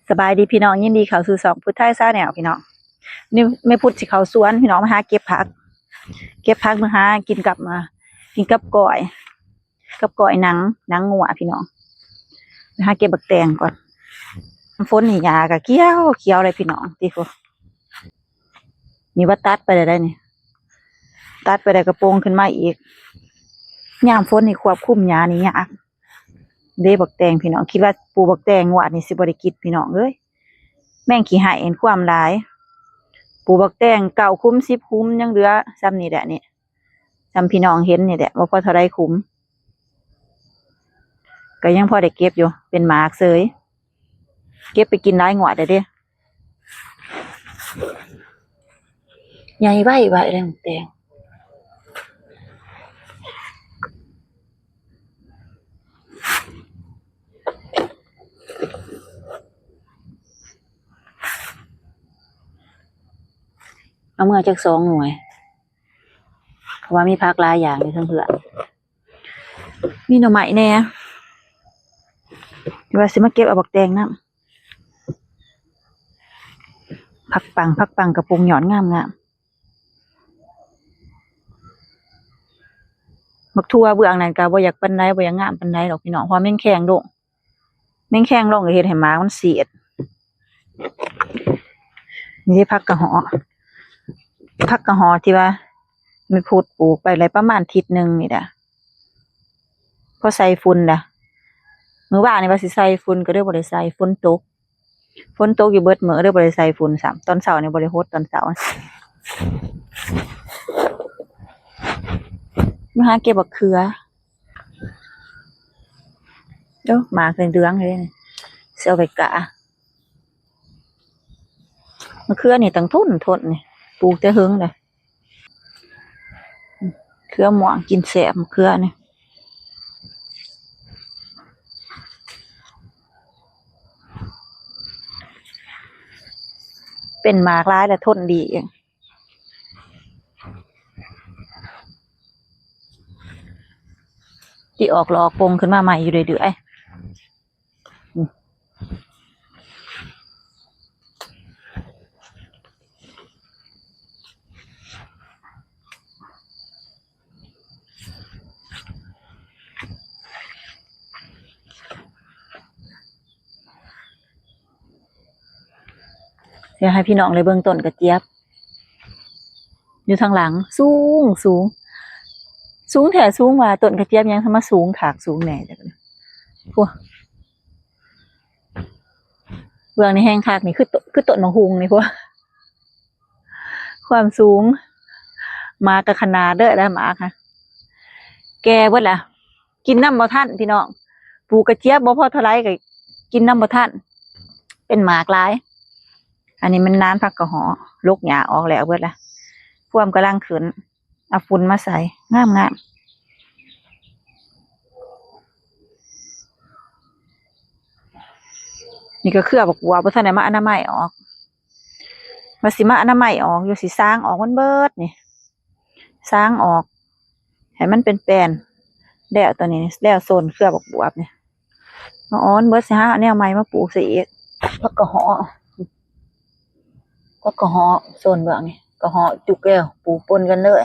ສະບາຍດີພີ່ນ້ອງ ຍິນດີເຂົ້າສູ່ຊ່ອງພຸດໄທຊາແນວພີ່ນ້ອງ. ນີ້ແມ່ພຸດຊິເຂົ້າສວນພີ່ນ້ອງ ມາຫາເກັບຜັກ ເກັບຜັກມາຫາກິນກັບ ມາກິນກັບກ້ອຍ ກັບກ້ອຍໜັງ ໜັງງົວພີ່ນ້ອງ. ໄປຫາເກັບບັກແຕງກ່ອນ. ຝົນນີ້ຫຍ້າກໍຂຽວ ຂຽວເລີຍພີ່ນ້ອງ ຕິໂຄ. ນີ້ວ່າຕັດໄປແລ້ວໄດ໋ນີ້ ຕັດໄປແລ້ວກໍໂປ່ງຂຶ້ນມາອີກ. ຍາມຝົນນີ້ຄວບຄຸມຫຍ້ານີ້ຍາກເດ້. ບັກແຕງພີ່ນ້ອງ ຄິດວ່າປູກບັກແຕງງວດນີ້ຊິບໍ່ໄດ້ກິນພີ່ນ້ອງເອີຍ. ແມງຂີ້ໄຫ້ເຫັນຄວາມຫຼາຍ ປູກບັກແຕງເກົ້າຂຸມ ສິບຂຸມ ຍັງເຫຼືອຊ່ຳນີ້ແຫຼະນີ້. ຊ່ຳພີ່ນ້ອງເຫັນນີ້ແຫຼະ ບໍ່ພໍເທົ່າໃດຂຸມ ກໍຍັງພໍໄດ້ເກັບຢູ່ ເປັນໝາກເສີຍ. ເກັບໄປກິນຫຼາຍງວດແລ້ວເດ້. ໃຫຍ່ໄວໆ ແລ້ວແຕງ ເອົາເມືອຈັກສອງໜ່ວຍ ເພາະວ່າມີຜັກຫຼາຍຢ່າງຢູ່ເທິງເຮືອນ. ມີໜໍ່ໄມ້ແດ່ ທີ່ວ່າຊິມາເກັບເອົາບັກແຕງນຳ. ຜັກປັງ ຜັກປັງກະປຸງຍອດງາມໆ. ບັກຖົ່ວເບື້ອງນັ້ນກະບໍ່ຢາກປານໃດ ບໍ່ຢາກງາມປານໃດດອກພີ່ນ້ອງ ເພາະວ່າແມງແຄງລົງ. ແມງແຄງລົງກໍເຮັດໃຫ້ໝາກມັນສຽດ. ນີ້ເດ້ ຜັກກະເຫາະ ຜັກກະເຫາະທີ່ວ່າແມ່ພຸດປູກໄປໄດ້ປະມານທິດໜຶ່ງນີ້ແຫຼະ ພໍໃສ່ຝຸ່ນລະ. ມື້ວານນີ້ວ່າຊິໃສ່ຝຸ່ນກໍເລີຍບໍ່ໄດ້ໃສ່ ຝົນຕົກ ຝົນຕົກຢູ່ເບິດມື້ ເລີຍບໍ່ໄດ້ໃສ່ຝຸ່ນຊ້ຳ. ຕອນເຊົ້ານີ້ບໍ່ໄດ້ຫົດຕອນເຊົ້າ. ມາຫາເກັບບັກເຂືອ. ໂອ້ ໝາກເຫຼືອງເລີຍ ຊິເອົາໄປກະ. ມະເຂືອນີ້ຕັ້ງທົນທົນນີ້ ປູກແຕ່ເຫິງແລ້ວ. ເຂືອມ່ວງກິນແຊບ ມະເຂືອນີ້. ເປັນໝາກຫຼາຍແລ້ວທົນດີ. ທີ່ອອກຫຼອກປົງຂຶ້ນມາໃໝ່ຢູ່ເລື້ອຍໆ. ຊິໃຫ້ພີ່ນ້ອງໄດ້ເບິ່ງຕົ້ນກະຈຽບ ຢູ່ທາງຫຼັງ ສູງ ສູງ ສູງແທ້ສູງວ່າ ຕົ້ນກະຈຽບຫຍັງມາສູງຄັກສູງແນ່. ພຸ້ນ ເບື້ອງນີ້ແຮງຄັກນີ້ ຄືຕົ້ນ ຄືຕົ້ນໝາກຫຸ່ງນີ້ພຸ້ນ ຄວາມສູງ. ໝາກກະຂະໜາດເດີ ແລະໝາກຫະ ແກ່ເບິດລະ. ກິນນຳບໍ່ທັນພີ່ນ້ອງ ປູກກະຈຽບບໍ່ພໍເທົ່າໃດກໍກິນນຳບໍ່ທັນ ເປັນໝາກຫຼາຍ. ອັນນີ້ມັນນານຜັກກະເຫາະ ຫຼົກຫຍ້າອອກແລ້ວເບິດລະ ພວມກຳລັງຂຶ້ນ ເອົາຝຸ່ນມາໃສ່ ງາມໆ. ນີ້ກໍເຄືອບັກບວບ ບໍ່ທັນໄດ້ມາອະນາໄມອອກ ວ່າຊິມາອະນາໄມອອກຢູ່ ຊິສາງອອກມັນເບິດນີ້ ສາງອອກໃຫ້ມັນເປັນແປ້ນ ແລ້ວໂຕນີ້ ແລ້ວໂຊນເຄືອບັກບວບນີ້ ມາອອກເບິດ ຊິຫາແນວໃໝ່ມາປູກໃສ່ອີກ. ຜັກກະເຫາະ ຜັກກະເຫາະໂຊນເບື້ອງນີ້ ກະເຫາະຈຸກແລ້ວ ປູກປົນກັນເລີຍ.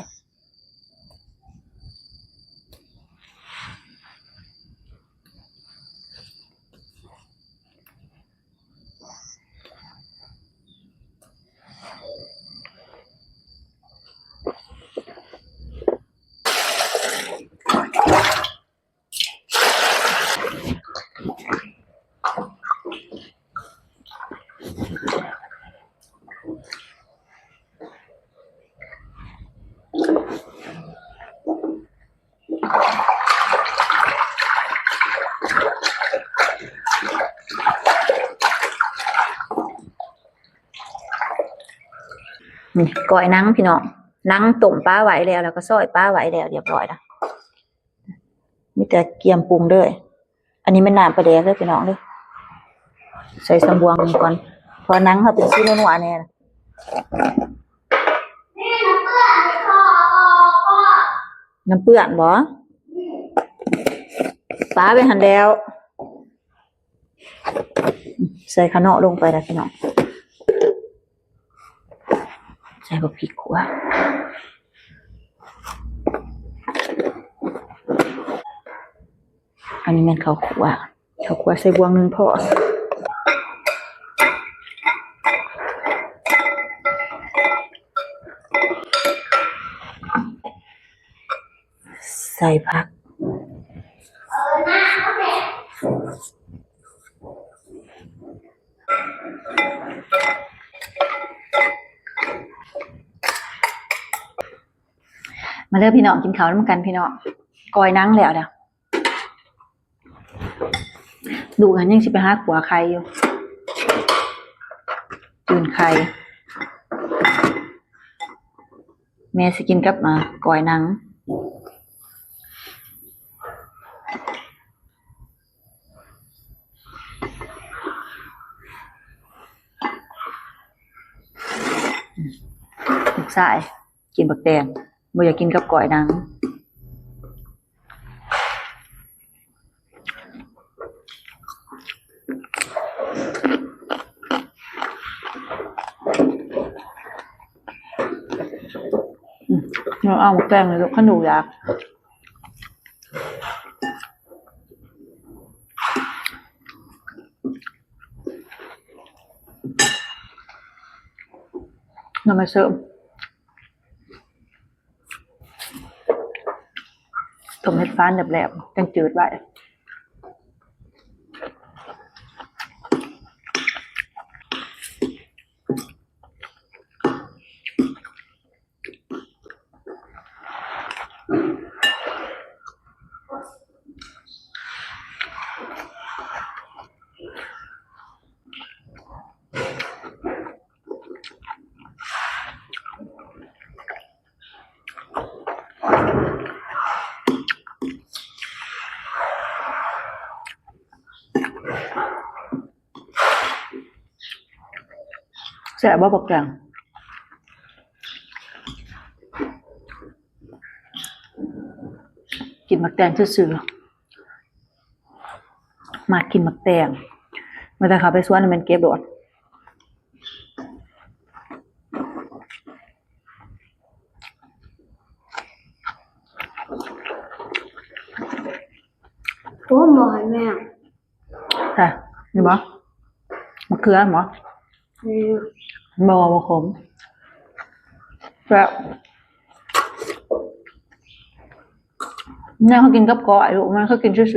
ນີ້ ກ້ອຍໜັງພີ່ນ້ອງ ໜັງຕົ້ມປາໄວ້ແລ້ວ ແລ້ວກໍຊອຍປາໄວ້ແລ້ວ ຮຽບຮ້ອຍລະ ມີແຕ່ກຽມປຸງເລີຍ. ອັນນີ້ແມ່ນນ້ຳປາແດກເດີພີ່ນ້ອງເດີ ໃສ່ສຳບວງນີ້ກ່ອນ ເພາະວ່າໜັງເຮົາເປັນສີນົວໆແດ່. ນ້ຳເປື້ອນບໍ່? ປາໄວ້ຫັ້ນແລ້ວ. ໃສ່ຂະເນາະລົງໄປແລ້ວພີ່ນ້ອງ. ໃສ່ບັກພິກຂົ້ວ. ອັນນີ້ແມ່ນເຂົ້າຂົ້ວ. ເຂົ້າຂົ້ວໃສ່ບ່ວງໜຶ່ງພໍ. ໃສ່ຜັກ. ມາເດີພີ່ນ້ອງ ກິນເຂົ້ານຳກັນພີ່ນ້ອງ. ກ້ອຍໜັງແລ້ວເດີ້. ລູກຫັ້ນຍັງຊິໄປຫາຂົ້ວໄຂ່ຢູ່ ຈືນໄຂ່. ແມ່ຊິກິນກັບ ອ່າ ກ້ອຍໜັງ. ລູກຊາຍ ກິນບັກແຕງ ບໍ່ຢາກກິນກັບກ້ອຍໜັງ. ອືມ ເອົາບັກແຕງເລີຍລູກ ຄັນລູກຢາກ. ນຳມາເສີມ ຕົ້ມເຫັດຟານແຫຼບໆ ຈັ່ງຈືດໄວ້. ແຊບບໍ່ບັກແຕງ? ກິນບັກແຕງຊື່ໆ ມັກກິນບັກແຕງ ເມື່ອແຕ່ເຂົ້າໄປສວນແມ່ນເກັບໂລດ. ໂອ້ ບໍ່ໃຫ້ແມ່. ໃສ່ ນີ້ບໍ່? ມະເຂືອບໍ່? ອືມ ບໍ່ ບໍ່ຂົມ ແຊບ. ແນວເຮົາກິນກັບກ້ອຍລູກ ມັນຄືກິນຊື່ໆ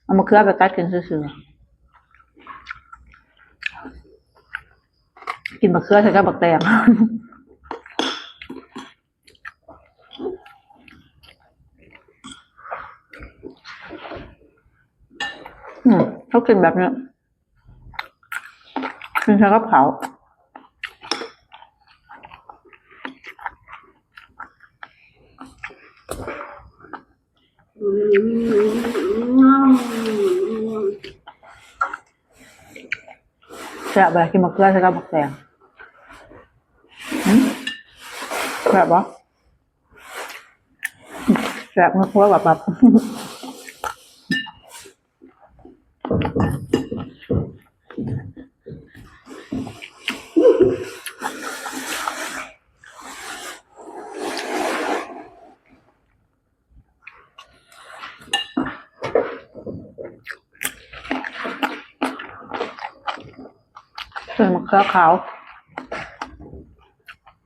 ເອົາມະເຂືອໄປກັດກິນຊື່ໆ ກິນມະເຂືອໃສ່ກັບບັກແຕງ. ອືມ ເຮົາກິນແບບນີ້ ກິນໃສ່ກັບເຂົ້າ. ແຊບເລີຍ ກິນມະເຂືອໃສ່ກັບບັກແຕງ. ຫືມ ແຊບບໍ່? ແຊບ ມະເຂືອບັບໆ. ໃສ່ມະເຂືອຂາວ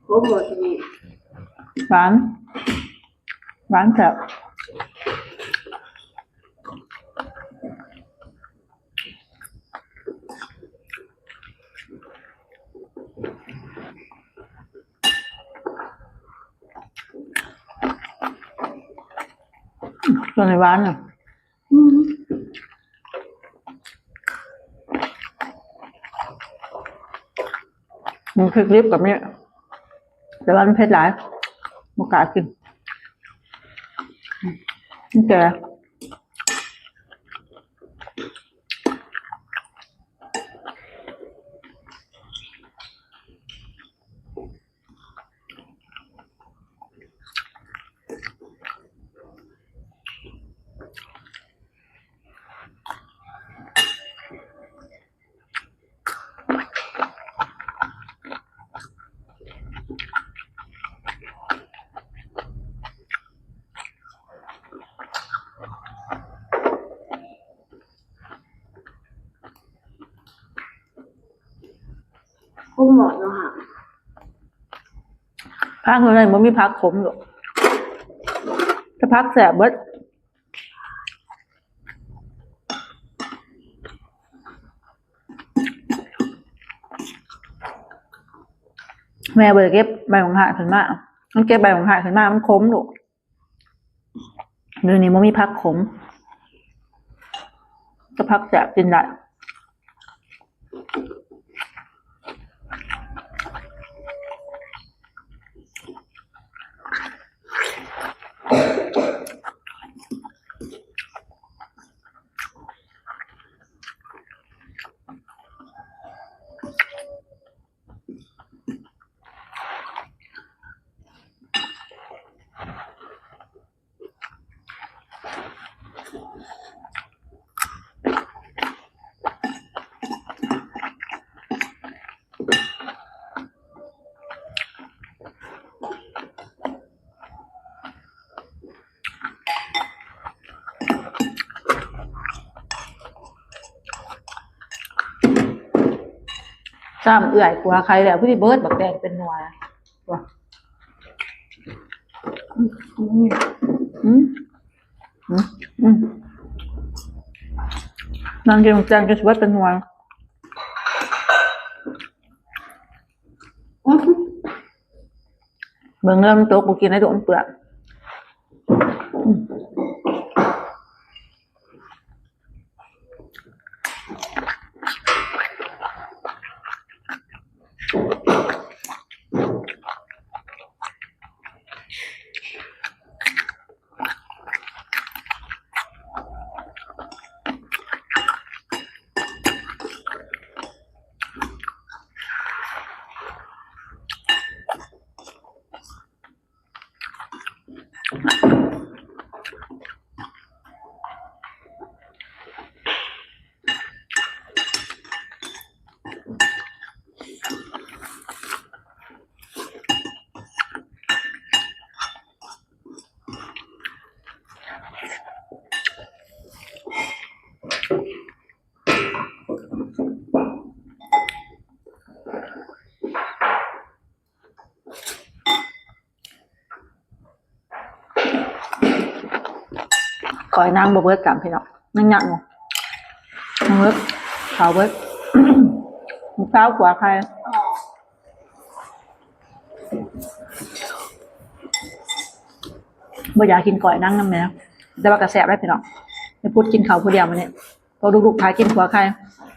ຫວານ ຫວານແຊບ. ຕົວນີ້ຫວານນະ. ອືມ ມັນເຜັດລິບກໍມີ ແຕ່ວ່າມັນເຜັດຫຼາຍ ບໍ່ກ້າກິນ ມັນແກ່. ອ ຄົມໝົດເນາະ ຜັກຢູ່ໃນບໍ່ມີຜັກຂົມດອກ ແຕ່ຜັກແຊບເບິດ. ແມ່ບໍ່ໄດ້ເກັບໃບບັກຫາດຂຶ້ນມາ ມັນເກັບໃບບັກຫາດຂຶ້ນມາມັນຂົມລູກ. ມື້ນີ້ບໍ່ມີຜັກຂົມ ແຕ່ຜັກແຊບກິນໄດ້. ຊ້ຳເອື້ອຍ ຂົ້ວໄຂ່ແລ້ວ ຜູ້ທີ່ເບິດບັກແຕງເປັນໜ່ວຍ. ອືມ ອືມ ອືມ ອືມ ນັ່ງກິນແຕງຈົນຊິເບິດເປັນໜ່ວຍ. ອືມ ເບິ່ງເດີ ມັນຕົກ ບໍ່ກິນໃຫ້ໂດນເປືອກ. ອືມ ກ້ອຍນາງບໍ່ເບິດຊ້ຳ ພີ່ນ້ອງ ຍັງຍັງຢູ່ ຍັງເບິດ ເຂົ້າເບິດ ສາວຂົ້ວໄຂ່ ບໍ່ຢາກກິນກ້ອຍນາງນຳແມ່ ແຕ່ວ່າກໍແຊບເດ້ ພີ່ນ້ອງ. ແມ່ພຸດກິນເຂົ້າຜູ້ດຽວມື້ນີ້ ເພາະລູກໆພາກິນຂົ້ວໄຂ່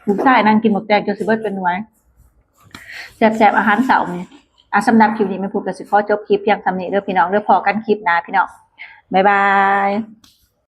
ລູກຊາຍນັ່ງກິນໝາກແຕງຈົນຊິເບິດເປັນໜ່ວຍ. ແຊບໆ ອາຫານເຊົ້ານີ້. ອ່າ ສຳລັບຄລິບນີ້ ແມ່ພຸດກໍຊິຂໍຈົບຄລິບພຽງສ່ຳນີ້ເດີພີ່ນ້ອງເດີ. ພໍ້ກັນຄລິບໜ້າພີ່ນ້ອງ. ບາຍບາຍ.